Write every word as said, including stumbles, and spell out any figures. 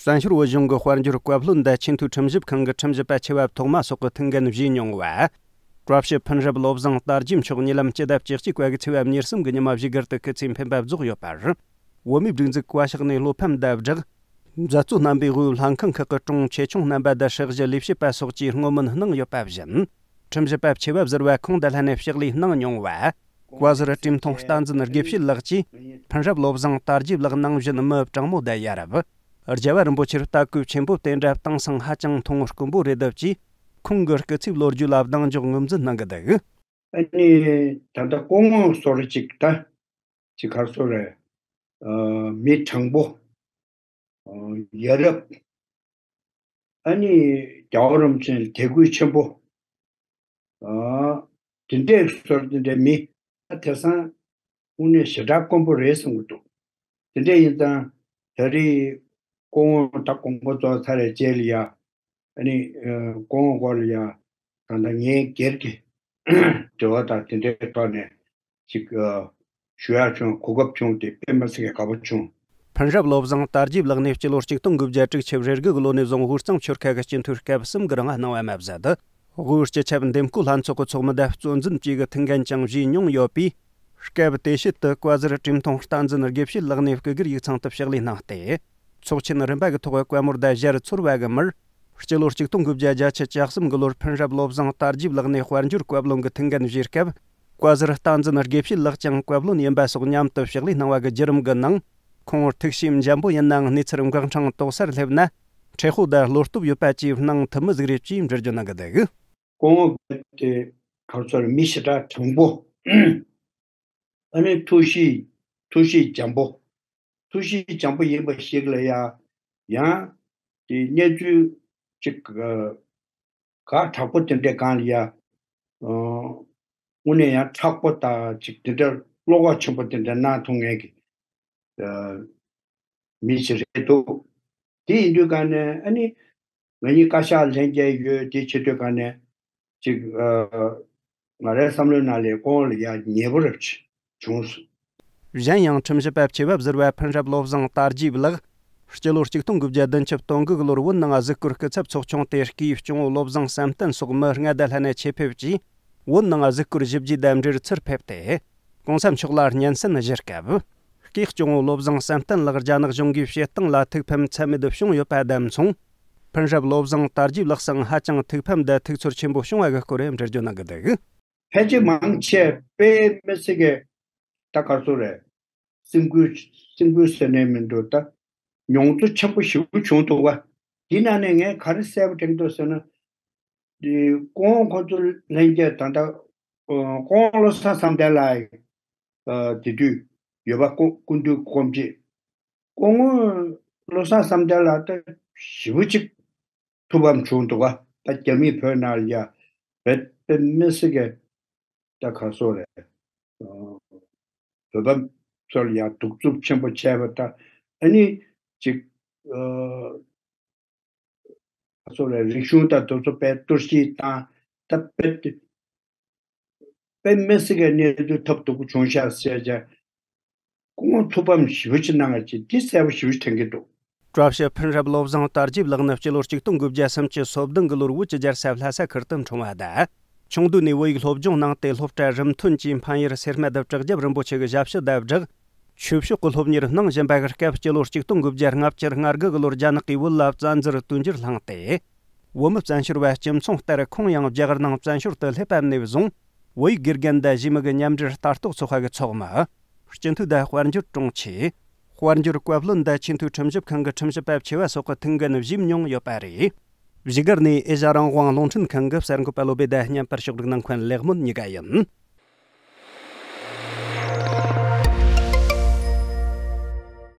བཙན་བྱོལ་བོད་གཞུང་གི་དཔལ་འབྱོར་བཀའ་བློན་དང་ཆེས་མཐོའི་ཁྲིམས་ཞིབ་ཁང་གི་ཁྲིམས་ཞིབ་པ་ཆེ་བ་ཐོག་མ་སོགས་ཀྱི་ཐུགས་འགན་བཞེས་མྱོང་བ། བཀྲ་ཤིས་ཕུན་རབ་བློ་བཟང་དར་རྒྱས་མཆོག་ཉེ་ལམ་སྤྱི་ཟླ་བཅུ་གཅིག་པ་གི་ཚེས་པ་གཉིས་གསུམ་གྱི་ཉི་མ་བཞུགས་སྒར་དུ་སྐུ་ཚེའི་འཕེན་པ་རྫོགས་ཡོད་པར། བོད་མིའི་སྒྲིག་འཛུགས་བཀའ་ཤག་ནས་བློ་ཕམ་དང་སྦྲགས། མཛད་གཙོ་རྣམ་པས་དབུས་ལྷན་ཁང་ཁག་གི་དྲུང་ཆེ་ཆུང་རྣམ་པ་དང་ཧྲི་ཞི་ལས་བྱེད་པ་སོགས་ཀྱིས་བསྔོ་སྨོན་གནང་ཡོད་པ་བཞིན། ཁྲིམས་ཞིབ་པ་ཆེ་བབ་ཟུར་པ་ཁོང་དང་ལྷན་ནས་ཕྱག་ལས་གནང་མྱོང་བ། བཀའ་ཟུར་བཀྲས་མཐོང་བསྟན་འཛིན་དགེ་བཤེས་ལགས་ཀྱིས། ཕུན་རབ་བློ་བཟང་དར་རྒྱས་ལགས་ནང་བཞིན་མི་དྲང་མོ་དང་ཡ་རབས། རྒྱལ་བ་རིན་པོ་ཆེར་ལྟ་སྐུལ་ཆེན་པོ་དེ་འདྲ་བཏང་སང་ཧ་ཅང་མཐོང་དཀོན་པོ་རེད་འདུག་ཅེས། ཁོང་གི་སྐུ་ཚེའི་ལོ་རྒྱུས་ལ་གདེང་འཇོག་ངོས་འཛིན་གནང་གི་འདུག། ཨ་ནི་ད་ལྟ་སྐུ་ངོ་ཟུར་ཅིག་ད། ཅིག་ག་རེ་ཟེར་རེད། ཨ། མི་དྲང་པོ། ཨ། ཡ་རབས། ཨ་ནི་རྒྱལ་བ་རིན་པོ་ཆེ་ལ་དད་གུས་ཆེན་པོ། ཨ། དེ་འདྲའི་ཟུར་དེ་འདྲའི་མི། ཨ། དེང་སང་དངོས་གནས་ཞེ་དྲག་དཀོན་པོ་རེད་བསམ་གྱི་འདུག། དེ་འདྲ་ཡིན་ཙང་ད་རེས་སྐུ་ངོ་ད་དགོངས་པ་རྫོགས་ཚར་བའི་རྗེས་ལ་ཡ། ཨ་ནི། ཨ། སྐུ་ངོ་སྐོར་ལ་ཡ། ད་ལྟ་ངའི་སྒེར་གྱི་འབྲེལ་བ་དང་དེ་འདྲའི་ཐོག་ནས་ཅིག། ཨ། ཞུ་ཡག་བྱུང་། གོ་སྐབས་བྱུང་། དེ་དཔེ་མི་སྲིད་ཀྱི་དགའ་པོ་བྱུང་། ཕུན་རབ་བློ་བཟང་དར་རྒྱས་ལགས་ནས་སྤྱི་ལོ་ཆིག་སྟོང་དགུ་བརྒྱ་དྲུག་ཅུ་རེ་དགུ་གི་ལོ་ནས་བཟུང་དབུས་གཙང་ཆོལ་ཁ་གི་སྤྱི་འཐུས་སྐབས་གསུམ་གྱི་རིང་གནང་བ་མ་ཟད། དབུས་སྤྱི་ཁྱབ་འདེམས་བསྐོ་ལྷན་ཚོགས་ཀྱི་ཚོགས་མི་དང་གཙོ་འཛིན་བཅས་ཀྱི་ཐུགས་འགན་ཀྱང་བཞེས་མྱོང་ཡོད་པས། སྐབས་དེ་ཤུལ་དུ་བཀའ་ཟུར་བཀྲས་མཐོང་བསྟན་འཛིན་དགེ་བཤེས་ལགས་ནས་སྐུ་སྒེར་ཡིག་ཚང་དུ་ཕྱག་ལས་གནང་སྟེ། ཚོགས་ཆེན་རིམ་པ་གི་ཐོག་བཀའ་མོལ་དང་ཞལ་ཚོར་བ་གི་མིར། སྤྱི་ལོ་ཆིག་སྟོང་དགུ་བརྒྱ་བརྒྱད་ཅུ་གྱ་གསུམ་གི་ལོར་ཕུན་རབ་བློ་བཟང་དར་རྒྱས་ལགས་ནས་དཔལ་འབྱོར་བཀའ་བློན་གྱི་ཐུགས་འགན་བཞེས་སྐབས། བཀའ་ཟུར་བསྟན་འཛིན་དགེ་བཤེས་ལགས་ཀྱང་བཀའ་བློན་ཡིན་པ་སོགས་མཉམ་དུ་ཕྱག་ལས་གནང་བ་གི་བརྒྱུད་རིམ་གྱི་ནང་། ཁོང་ཐུགས་བྱས་འཇམ་པོ་ཡིན་ནའང་གནས་ཚུལ་འགག་འཕྲང་དོག་སར་སླེབས་ན། མཁྲེགས་པོ་དང་བློ་སྟོབས་ཡོད་པ་བཅས་སྣང་ཐུབ་མི་ཟིག་རེད་ཅེས་འགྲེལ་བརྗོད་གནང་གི་འདུག། སྐུ་ངོ་དེ་ག་རེ་ཟེར། མི་ཞེ་དྲག་དྲང་པོ། ཨ་ནི་ཐུགས་གཤིས། ཐུགས་གཤིས་འཇམ་པོ། ཐུགས་གཤིས་འཇམ་པོ་ཡིན་པ་ཞིག་ལ་ཡ། ཡང་དེ་གནས་ཚུལ་ཅིག། ཨ། དག་དྲག་པོ་དེ་འདྲའི་སྒང་ལ་ཡ། ཨ། དངོས་གནས་ཡང་མཁྲེགས་པོ་དང་ཅིག་དེ་འདྲ་བློ་ཁོག་ཆེན་པོ་དེ་འདྲ་གནང་ཐུབ་མཁན་གྱི། ཨ། མི་ཞིག་རེད་འདུག། དེ་ཡིན་དུས་སྒང་ནས་ཨ་ནི། ང་གཉིས་བཀའ་ཤག་ལྷན་རྒྱས་ཡོད། དེ་བྱེད་དུས་སྒང་ནས་ཅིག། ཨ། ང་རའི་བསམ་བློའི་ནང་ལ་སྐུ་ངོ་ལ་ཡ་ཉེ་པོ་རབ་ཅིག་བྱུང་སོང་། གཞན་ཡང་ཁྲིམས་ཞིབ་པ་ཆེ་བབ་ཟུར་པ་ཕུན་རབ་བློ་བཟང་དར་རྒྱས་ལགས། སྤྱི་ལོ་ཆིག་སྟོང་དགུ་བརྒྱ་བདུན་ཅུ་དོན་དགུ་གི་ལོར་བོད་ནང་གཟིགས་སྐོར་སྐུ་ཚབ་ཚོགས་ཆུང་དེ་སྐུའི་སྐྱོང་བུ་བློ་བཟང་བསམ་གཏན་སོགས་མི་ལྔ་དང་ལྷན་ནས་ཆེད་ཕེབས་ཀྱིས། བོད་ནང་གཟིགས་སྐོར་ཞིབ་རྒྱས་དང་འབྲེལ་ཚུར་ཕེབས་ཏེ། གོང་ས་མཆོག་ལ་སྙན་སེང་ཞུ་སྐབས། སྐུའི་སྐྱོང་བུ་བློ་བཟང་བསམ་གཏན་ལགས་རྒྱ་ནག་གཞུང་གིས་བྱེད་སྟངས་ལ་ཐུགས་ཕམ་ཚད་མེད་དུ་བྱུང་ཡོད་པ་དང་མཚུངས། ཕུན་རབ་བློ་བཟང་དར་རྒྱས་ལགས་སང་ཧ་ཅང་ཐུགས་ཕམ་དང་ཐུགས་ཚོར་ཆེན་པོ་བྱུང་བ་གི་སྐོར་འགྲེལ་བརྗོད་གནང་གི་འདུག། ཕལ་ཆེར་མང་ཆེ་དཔེ་མི་སྲིད་ཀྱི། ད་ག་རེ་ཟེར་རེད། སེམས་འགུལ། སེམས་འགུལ་ཟེར་ནས་མི་འདུག། ད་མྱོང་ཚོར་ཆེན་པོ་ཞེ་པོ་བྱུང་འདུག་བ། འདི་ནང་ནས་ངས་ག་རེ་གསལ་པོ་དྲན་གྱི་འདུག་ཟེར་ན། འདི་སྐུ་ངོ་ཁོང་ཚོ་ལྷན་རྒྱས་ད་ལྟ། ཨ། སྐུ་ངོ་བློ་བཟང་བསམ་གཏན་ལགས། ཨ། དེ་དུས་ཡོད་པ། སྐུ། སྐུ་མདུན་སྐུ་མཆེད། སྐུ་ངོ་བློ་བཟང་བསམ་གཏན་ལགས་ད་ཞེ་པོ་ཅིག་ཐུགས་ཕམ་བྱུང་འདུག་ག། ད་རྒྱ་མིས་བོད་ནང་ལ་ཡ། བོད་པའི་མི་སེར་གྱི། ད་ག་རེ་ཟེར་རེད། ཨ། བོད་པ་ཚོ་ལ་ཡ་གདུག་རྩུབ་ཆེན་པོ་བྱས་པ་དང་། ཨ་ནི་ཅིག། ཨ། ཚོ་ལ་རིག་གཞུང་དང་དེ་ཚོ་དཔེ་གཏོར་བཤིག་བཏང་། ད་དཔེ་དཔེ་མི་སྲིད་ཀྱི་གནས་ཚུལ་ཐབས་སྡུག་པོ་བྱུང་ཤག་ཟེར་བྱས། སྐུ་ངོ་ཐུགས་ཕམ་ཞེ་པོ་ཅིག་གནང་བ་ཅིག་དེ་གསལ་པོ་ཞེ་པོ་ཅིག་དྲན་གྱི་འདུག། བཀྲ་ཤིས་ཕུན་རབ་བློ་བཟང་དར་རྒྱས་ལགས་ནི་སྤྱི་ལོ་ཆིག་སྟོང་དགུ་བརྒྱ་སུམ་ཅུ་སོ་བདུན་གྱི་ལོར་བོད་ཀྱི་རྒྱལ་ས་ལྷ་ས་ཁུལ་དུ་འཁྲུངས་པ་དང་། ཆུང་དུས་ནས་བོད་ཡིག་སློབ་སྦྱོང་གནང་སྟེ། སློབ་གྲྭ་རིམ་ཐོན་གྱི་འཕན་ཡུལ་སེར་སྨད་དུ་བྲག་རྒྱབ་རིན་པོ་ཆེ་གི་ཞབས་ཕྱི་དང་སྦྲགས། ཆོས་ཕྱོགས་ཀྱི་སློབ་གཉེར་གནང་བཞིན་པ་གི་སྐབས། སྤྱི་ལོ་ཆིག་སྟོང་དགུ་བརྒྱ་ལྔ་བཅུ་ང་དགུ་གི་ལོར་རྒྱ་ནག་གིས་བོད་ལ་བཙན་འཛུལ་བསྟུན་རྒྱུར་བླངས་ཏེ། བོད་མི་བཙན་བྱོལ་བ་སྤྱི་མཚུངས་ལྟར་ཁོང་ཡང་རྒྱ་གར་ནང་བཙན་བྱོལ་དུ་སླེབས་པ་ནས་བཟུང་། བོད་ཡིག་དགེ་རྒན་དང་གཞིས་མི་གི་མཉམ་འབྲེལ་ལྟ་རྟོག་ཚོགས་པ་གི་ཚོགས་མི། སྤྱི་འཐུས་དང་དཔལ་འབྱོར་དྲུང་ཆེ། དཔལ་འབྱོར་བཀའ་བློན་དང་ཆེས་མཐོའི་ཁྲིམས་ཞིབ་ཁང་གི་ཁྲིམས་ཞིབ་པ་ཆེ་བ་སོགས་ཀྱི་ཐུགས་འགན་བཞེས་མྱོང་ཡོད་པ་རེད། བཞུགས་སྒར་ནས་ཨེ་ཤ་རང་དབང་རླུང་འཕྲིན་ཁང་གི་གསར་འགོད་པ་བློ་བྷེ་དང་མཉམ་པར་ཕྱོགས་སྒྲིག་གནང་མཁན་ལེགས་སྨོན་གཉིས་ཀ་ཡིན།